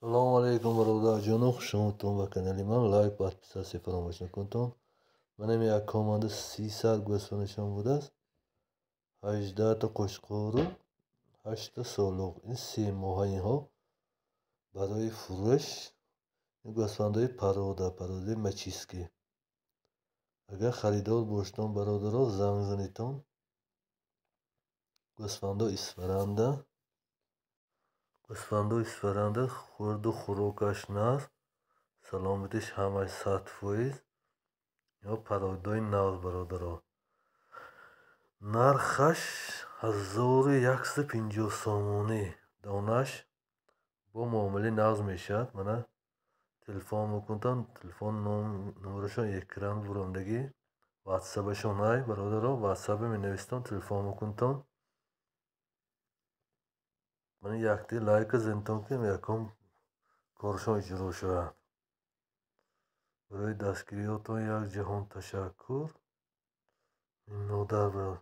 Салому алейкум, бародарҷоно, хушомадтон ба канали ман. Лайк, подписаться фаромӯш накунтон. Манам як команда 300 гӯсфандашон будааст, 18та қӯчқору ҳашта солуқ. Ин 3 моҳа, инҳо барои фурӯш. Ин гӯсфандои порода, породаи мачиски. Агар харидор бошедон, бародаро, занг занедтон. Гӯсфандо Исфаранда, гӯсфандо Исфаранда, хӯрду хӯрокаш нағз, саломатиш ҳамаш 100%. Инҳо породои нағз, бародаро. Нархаш 1150 сомонӣ донаш, бо муомилаи нағз мешавад. Мана телефон мекунтон, телефон номерашон экран бурондагӣ, ватсапашон ай, бародаро, ватсапа менависитон, телефон мекунтон. Мана якти лайка зентон, ки якум коршон иҷро шавад. Барои дастгириётон як ҷаҳон ташаккур. Миннатдор.